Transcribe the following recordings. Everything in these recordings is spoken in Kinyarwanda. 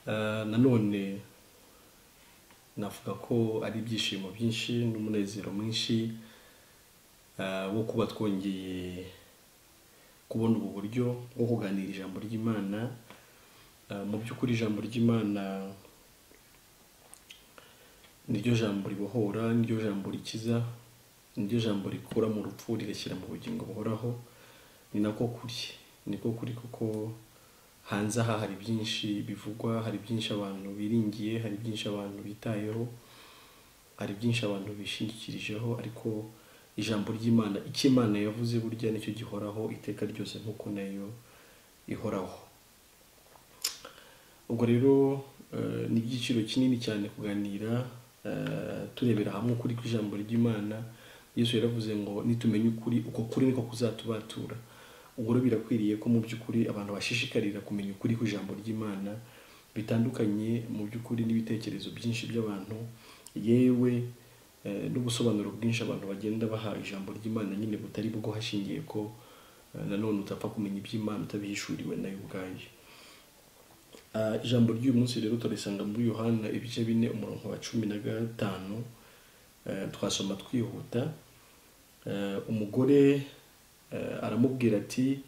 Nanone navuga ko ari ibyishimo byinshi n'umunezero mwinshi wo kuba twongeye kubona ubu buryo bwo kuganira ijambo ry'Imana. Mu by'ukuri ijambo ry'Imana niryo jambo ribohora, niryo jambo rikiza, niryo jambo rikura mu rupfu rigashyira mu bugingo buhoraho. Ni nako kuri, niko kuri, kuko hanze aha hari byinshi bivugwa, hari byinshi abantu biringiye, hari byinshi abantu bitayeho, hari byinshi abantu bishingikirijeho, ariko ijambo ry'Imana, icyo Imana yavuze burya nicyo gihoraho iteka ryose nk'uko nayo ihoraho. Ubwo rero ni igiciro kinini cyane kuganira turebera hamwe ukuri kw'ijambo ry'Imana. Yesu yaravuze ngo nitumenye ukuri, uko kuri niko kuzatubatura. Ubwo rero birakwiriye ko mu by'ukuri abantu bashishikarira kumenya ukuri kw'ijambo ry'Imana, bitandukanye mu by'ukuri n'ibitekerezo byinshi by'abantu, yewe n'ubusobanuro bwinshi abantu bagenda baha ijambo ry'Imana nyine butari bwo, hashingiye ko nanone utapfa kumenya iby'Imana utabihishuriwe nayo ubwayo. Ijambo ry'uyu munsi rero turisanga muri Yohana ibice 4 umurongo wa 15. Twasoma twihuta. Umugore aramubwira ati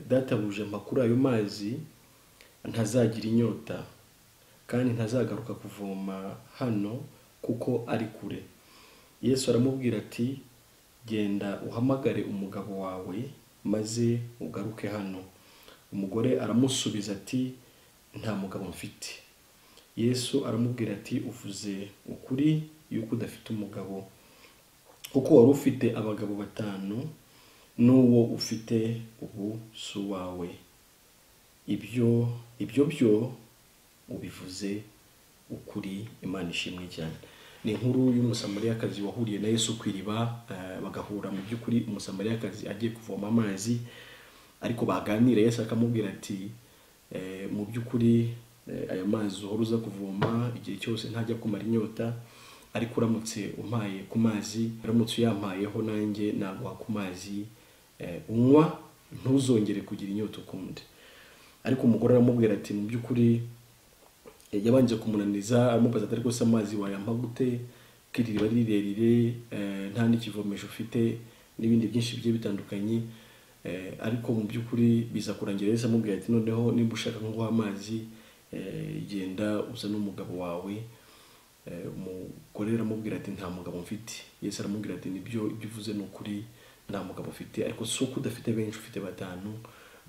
databuja mpa kuri ayo mazi ntazagira inyota, kandi ntazagaruka kuvoma hano kuko ari kure. Yesu aramubwira ati genda uhamagare umugabo wawe maze ugaruke hano. Umugore aramusubiza ati nta mugabo mfite. Yesu aramubwira ati uvuze ukuri yuko udafite umugabo, kuko wari ufite abagabo 5 n'uwo ufite ubu si uwawe. Ibyo byo ubivuze ukuri. Imana ishimwe cyane. Ni inkuru y'umusamariyakazi wahuriye na Yesu ku iriba, bagahura mu by'ukuri umusamariyakazi agiye kuvoma amazi, ariko baganira Yesu akamubwira ati mu by'ukuri aya mazi uhora uza kuvoma igihe cyose ntajya kumara inyota, ariko uramutse umpaye ku mazi, uramutse uyampayeho nanjye naguha ku mazi unywa, ntuzongere kugira inyota ukundi. Ariko umugore aramubwira ati mu by'ukuri yabanje kumunaniza, amubaza ati ariko se amazi wayampa gute, ko iri riba ari rirerire, nta n'ikivomesho ufite, n'ibindi byinshi bigiye bitandukanye. Ariko mu by'ukuri biza kurangira Yesu amubwira ati noneho nimba ushaka nkuguha amazi, genda uzane umugabo wawe. Umugore aramubwira ati nta mugabo mfite. Yesu aramubwira ati nibyo, ibyo uvuze ni ukuri, nta mugabo ufite, ariko si uko udafite benshi, ufite 5,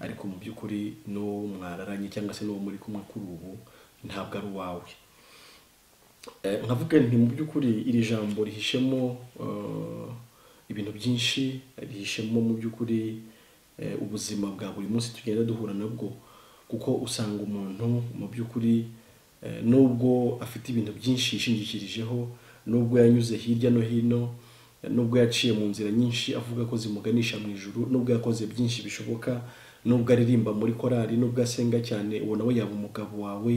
ariko mu by'ukuri n'uwo mwararanye cyangwa se n'uwo muri kumwe kuri ubu ntabwo ari uwawe. Nkavuga nti mu by'ukuri iri jambo rihishemo ibintu byinshi, rihishemo mu by'ukuri ubuzima bwa buri munsi tugenda duhura nabwo, kuko usanga umuntu mu by'ukuri nubwo afite ibintu byinshi yishingikirijeho, nubwo yanyuze hirya no hino, nubwo yaciye mu nzira nyinshi avuga ko zimuganisha mu ijuru, nubwo yakoze byinshi bishoboka, nubwo aririmba muri korali, nubwo asenga cyane, uwo nawe yaba umugabo wawe,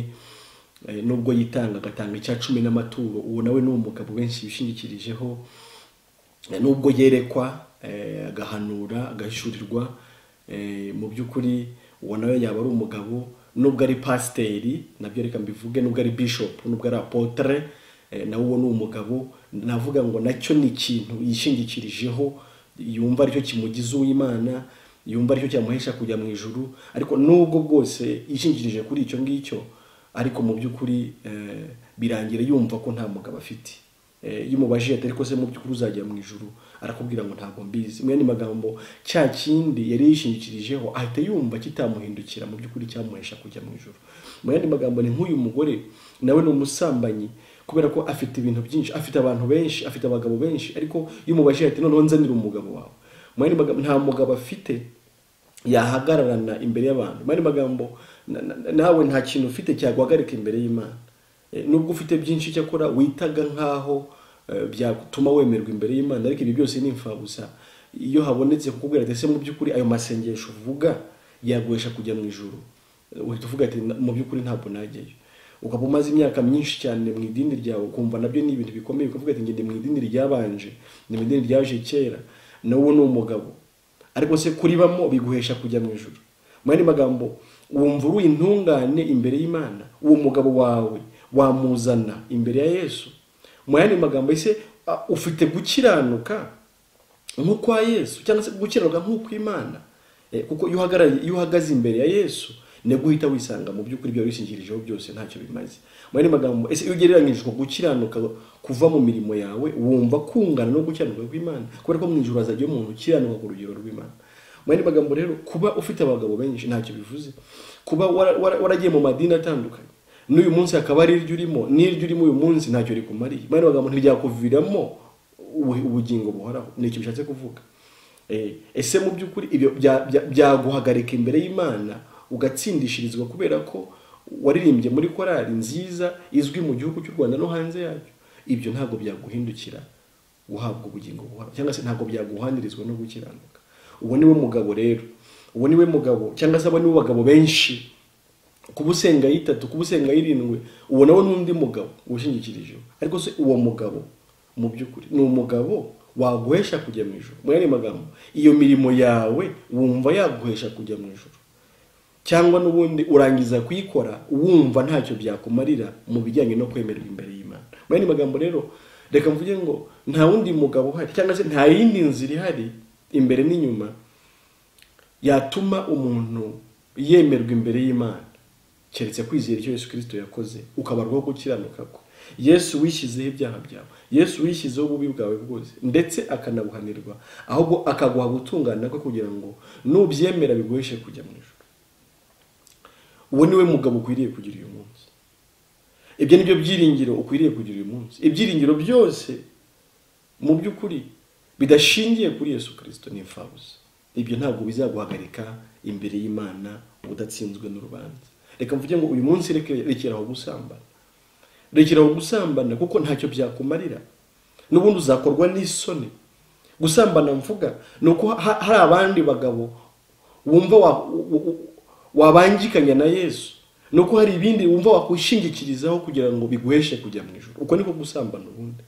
nubwo yitanga agatanga icya 10 n'amaturo, uwo nawe ni umugabo benshi bishingikirijeho, nubwo yerekwa agahanura agahishurirwa, mu by'ukuri uwo nawe yaba ari umugabo, nubwo ari pasiteri, nabyo reka mbivuge, nubwo ari bishop, nubwo ari apotre, nawe uwo ni umugabo. Navuga ngo nacyo ni ikintu yishingikirijeho, yumva aricyo kimugize uw'Imana, yumva aricyo cyamuhesha kujya mu ijuru, ariko nubwo bwose yishingikirije kuri icyo ngicyo, ariko mu by'ukuri birangira yumva ko nta mugabo afite. Iyo umubajije ati ariko se mu by'ukuri uzajya mu ijuru, arakubwira ngo ntabwo mbizi. Mu yandi magambo, cya kindi yari yishingikirijeho ahita yumva kitamuhindukira mu by'ukuri cyamuhesha kujya mu ijuru. Mu yandi magambo, ni nk'uyu mugore nawe ni umusambanyi, kubera ko afite ibintu byinshi, afite abantu benshi, afite abagabo benshi, ariko iyo umubajije ati noneho nzanira umugabo wawe, mu yandi magambo nta mugabo afite yahagararana imbere y'abantu. Mu yandi magambo, nawe nta kintu ufite cyaguhagarika imbere y'Imana. Nubwo ufite byinshi cyakora witaga nkaho byatuma wemerwa imbere y'Imana, ariko ibi byose ni imfabusa. Iyo habonetse kukubwira ati ese mu by'ukuri ayo masengesho uvuga yaguhesha kujya mu ijuru, uhita uvuga ati mu by'ukuri ntabwo najyayo. Ukaba umaze imyaka myinshi cyane mu idini ryawe, ukumva nabyo ni ibintu bikomeye, ukavuga ati ngende mu idini ryabanje, ni mu idini ryaje kera, nawe ni umugabo, ariko se kuribamo biguhesha kujya mu ijuru. Mu yandi magambo, Wumva uri intungane imbere y'Imana? Uwo mugabo wawe wamuzana imbere ya Yesu? Mu yandi magambo, ese ufite gukiranuka nk'ukwa Yesu, cyangwa se gukiranuka nk'ukw'Imana? Kuko iyo uhagaze imbere ya Yesu, nibwo uhita wisanga mu by'ukuri ibyo wishingikirijeho byose ntacyo bimaze. Mu yandi magambo, ese iyo ugereranyije uko gukiranuka kuva mu mirimo yawe, wumva kungana no gukiranuka kw'Imana? Kubera ko mu ijuru hazajya umuntu ukiranuka ku rugero rw'Imana. Mu yandi magambo rero, kuba ufite abagabo benshi ntacyo bivuze. Kuba waragiye mu madini atandukanye, n'uyu munsi akaba ari iryo urimo, n'iryo urimo uyu munsi ntacyo rikumariye. Mu yandi magambo, ntibyakuviramo ubugingo buhoraho. Ni icyo bishatse kuvuga. Ese mu by'ukuri ibyo byaguhagarika imbere y'Imana ugatsindishirizwa kubera ko waririmbye muri korali nziza izwi mu gihugu cy'u Rwanda no hanze yacyo? Ibyo ntabwo byaguhindukira guhabwa ubugingo buhoraho, cyangwa se ntabwo byaguhanirizwa no gukiranuka. Uwo niwe mugabo rero, uwo niwe mugabo, cyangwa se abo nibo bagabo benshi. Kuba usenga 3, kuba usenga 7, uwo nawe n'undi mugabo ushingikirijeho. Ariko se uwo mugabo mu by'ukuri ni umugabo waguhesha kujya mu ijuru? Mu yandi magambo, iyo mirimo yawe wumva yaguhesha kujya mu ijuru, cyangwa n'ubundi urangiza kuyikora wumva ntacyo byakumarira mu bijyanye no kwemerwa imbere y'Imana? Mu yandi magambo rero, reka mvuge ngo nta wundi mugabo uhari, cyangwa se nta yindi nzira ihari imbere n'inyuma yatuma umuntu yemerwa imbere y'Imana keretse kwizera icyo Yesu Kristo yakoze, ukabarwaho gukiranuka kwe. Yesu wishyizeho ibyaha byawe, Yesu wishyizeho ububi bwawe bwose, ndetse akanabuhanirwa, ahubwo akaguha gutungana kwe kugira ngo nubyemera biguheshe kujya mu ijuru. Uwo niwe mugabo ukwiriye kugira uyu munsi. Ibyo nibyo byiringiro ukwiriye kugira uyu munsi. Ibyiringiro byose mu by'ukuri bidashingiye kuri Yesu Kristo ni imfabusa. Ibyo ntabwo bizaguhagarika imbere y'Imana udatsinzwe n'urubanza. Reka mvuge ngo uyu munsi rekeraho gusambana. Rekeraho gusambana kuko ntacyo byakumarira. N'ubundi uzakorwa n'isoni. Gusambana mvuga ni uko hari abandi bagabo wumva wabangikanya na Yesu, nuko hari ibindi wumva wakwishingikirizaho kugira ngo biguheshe kujya mu ijuru. Uko niko gusambana ubundi.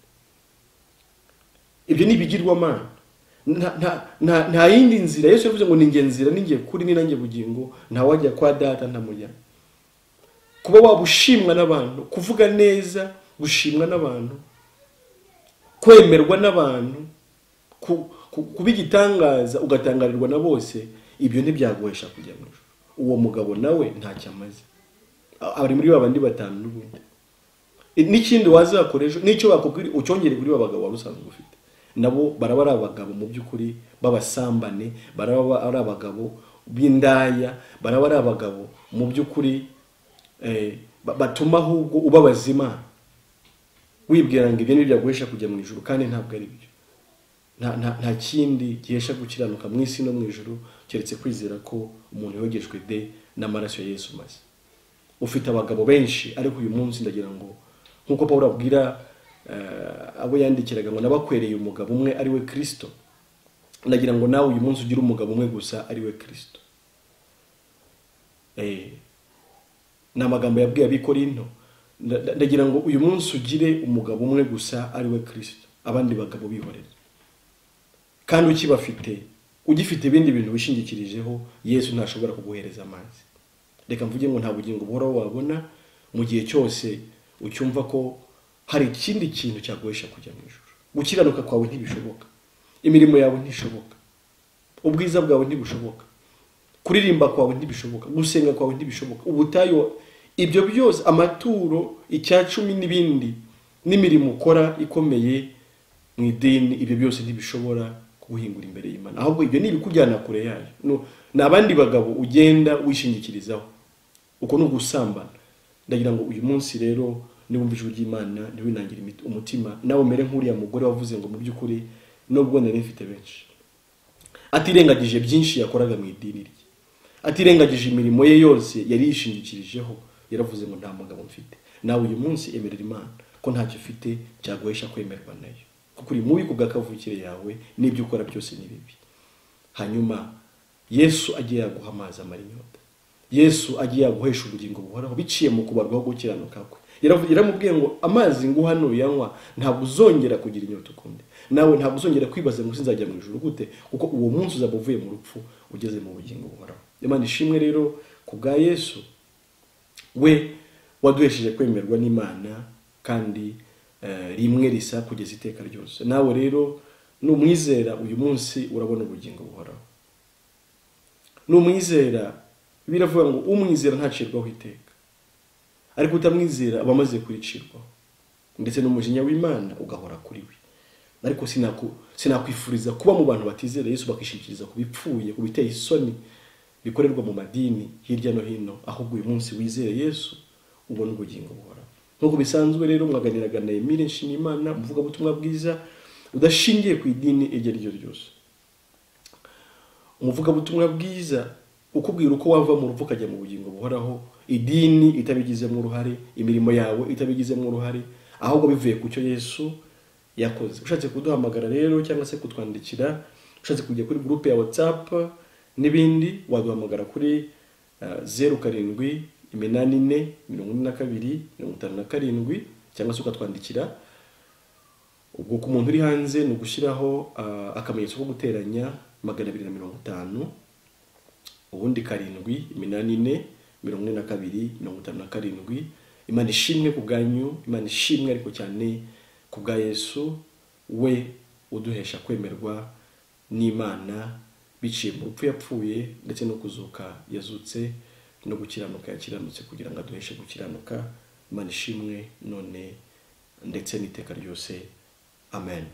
Ibyo ni ibigirwamana. Nta yindi nzira. Yesu yavuze ngo ni njye nzira, ni njye kuri, ni nanjye bugingo, nta wajya kwa data ntamujyana. Kuba wabushimwa n'abantu, kuvuga neza, gushimwa n'abantu, kwemerwa n'abantu, kuba igitangaza ugatangarirwa na bose, ibyo ntibyaguhesha kujya mu ijuru. Uwo mugabo nawe ntacyo amaze, ari muri babandi 5 n'ubundi. N'ikindi wazakoresha, n'icyo bakubwira ucyongere kuri ba bagabo wari usanzwe ufite, nabo baraba ari abagabo mu by'ukuri b'abasambane, baraba ari abagabo b'indaya, baraba ari abagabo mu by'ukuri batuma ahubwo ubabaza Imana, wibwira ngo ibyo ni byaguhesha kujya mu ijuru, kandi ntabwo ari byo. Nta kindi gihesha gukiranuka mu isi no mu ijuru keretse kwizera ko umuntu yogejwe de n'amaraso ya Yesu maze. Ufite abagabo benshi, ariko uyu munsi ndagira ngo nkuko Pawulo abwira abo yandikiraga ngo nabakwereye umugabo umwe ari we Kristo, ndagira ngo nawe uyu munsi ugire umugabo umwe gusa ari we Kristo. Ni amagambo yabwiye ab'Ikorinto. Ndagira ngo uyu munsi ugire umugabo umwe gusa ari we Kristo, abandi bagabo bihorere. Kandi ukibafite, ugifite ibindi bintu wishingikirijeho, Yesu ntashobora kuguhereza amazi. Reka mvuge ngo nta bugingo buhoraho wabona mu gihe cyose ucyumva ko hari ikindi kintu cyaguhesha kujya mu ijuru. Gukiranuka kwawe ntibishoboka, imirimo yawe ntishoboka, ubwiza bwawe ntibushoboka, kuririmba kwawe ntibishoboka, gusenga kwawe ntibishoboka, ubutayu, ibyo byose, amaturo, 10 n'ibindi, n'imirimo ukora ikomeye mu idini, ibyo byose ntibishobora kuguhingura imbere y'Imana. Ahubwo ibyo ni ibikujyana kure yayo. Ni abandi bagabo ugenda wishingikirizaho. Uko ni ugusambana. Ndagira ngo uyu munsi rero niwumva ijwi ry'Imana ntiwinangire umutima, nawe umere nk'uriya mugore wavuze ngo mu by'ukuri nubwo nari mfite benshi, atirengagije byinshi yakoraga mu idini rye, atirengagije imirimo ye yose yari yishingikirijeho, yaravuze ngo nta mugabo mfite. Nawe uyu munsi emerera Imana ko ntacyo ufite cyaguhesha kwemerwa nayo, kuko uri mubi ku bw'akavukire yawe, n'ibyo ukora byose ni bibi. Hanyuma Yesu agiye yaguha amazi amara inyota, Yesu agiye yaguhesha ubugingo buhoraho biciye mu kubarwaho gukiranuka kwe. Yaramubwiye ngo amazi nguha nuyanywa ntabwo uzongera kugira inyota ukundi, nawe ntabwo uzongera kwibaza ngo sinzajya mu ijuru gute, kuko uwo munsi uzaba uvuye mu rupfu ugeze mu bugingo buhoraho. Imana ishimwe rero ku bwa Yesu we waduhesheje kwemerwa n'Imana, kandi rimwe risa kugeza iteka ryose. Nawe rero numwizera uyu munsi urabona ubugingo buhoraho. Numwizera, biravuga ngo umwizera ntacirwaho iteka, ariko utamwizera aba amaze kuricirwaho, ndetse n'umujinya w'Imana ugahora kuri we. Ariko sinakwifuriza kuba mu bantu batizera Yesu bakishingikiriza ku bipfuye, ku biteye isoni bikorerwa mu madini hirya no hino, ahubwo uyu munsi wizere Yesu ubone ubugingo buhoraho. Nk'uko bisanzwe rero mwaganiraga na Emile Nshimiyimana, umuvugabutumwa bwiza udashingiye ku idini iryo ari ryo ryose, umuvugabutumwa bwiza ukubwira uko wava mu rupfu ukajya mu bugingo buhoraho, idini itabigizemo uruhare, imirimo yawe itabigizemo uruhare, ahubwo bivuye ku cyo Yesu yakoze. Ushatse kuduhamagara rero cyangwa se kutwandikira, ushatse kujya kuri groupe ya WhatsApp n'ibindi, waduhamagara kuri 07 84 42 57, cyangwa se ukatwandikira. Ubwo ku muntu uri hanze ni ugushyiraho akamenyetso ko guteranya 250, ubundi 7 84 42 57. Imana ishimwe ku bwanyu, Imana ishimwe ariko cyane ku bwa Yesu we uduhesha kwemerwa n'Imana biciye mu rupfu yapfuye, ndetse no kuzuka yazutse, no gukiranuka yakiranutse kugira ngo aduheshe gukiranuka. Imana ishimwe none ndetse n'iteka ryose. Amen.